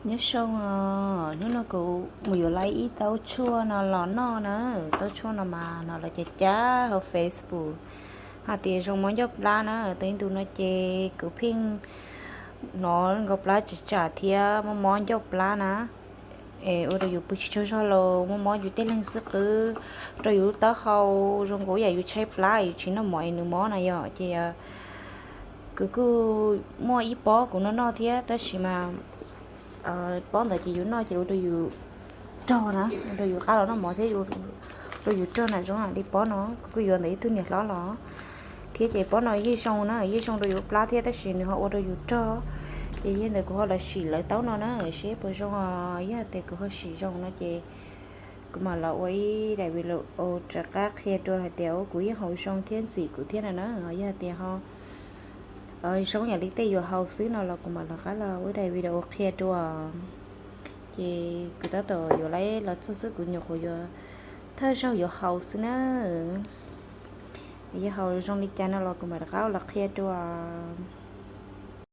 Nyob zoo os, hnub no kuv mus yuav lawm ib taub tshuaj no los noj na. Taub tshuaj no mas no lawv cov cab hauv Facebook hais tias zoo mob ncauj plab na. Tej ntu no ces kuv pheej hnov nkaus plab tsam tsam thiab mob mob ncauj plab na. Es ua rau yus pw tsis tsaug zog los mob mob yus tej leeg xwb qwb, rau yus lub taub hau zoo nkaus yam yus tshaib plab yus tsis noj mov es nws mob na yom. Ces kuv kuj muaj ib pob kuv noj noj thiab tab sis mas pob ntawd ces yus noj ces ua rau yus rog na, ua rau yus qab los noj mov thiab, ua rau yus rog na. Zoo li pob no kuv kuj yuav ntawm ib tug niam hlob los thiab ces pob no yeej zoo na, yeej zoo rau yus plab thiab tab sis nws ho ua rau yus rog. Ces yog ntawd kuv ho los sim lawv taub no na seb puas zoo. Yog tias kuv ho sim zoo no ces kuv mam los ua ib daim video rov qab qhia dua hais tias kuv yeej haus zoo thiab ntxim kuv thiab no na. Yog tias ho zoo yam li tej yuav haus xwb no los kuv mam rov qab los ua ib daim video qhia dua. Ces kuv tab tom yuav lawm los txog xwb, kuv nyuam qhuav yuav thawj zaug yuav haus xwb na. Yog haus zoo li cas no los kuv mam rov qab los qhia dua.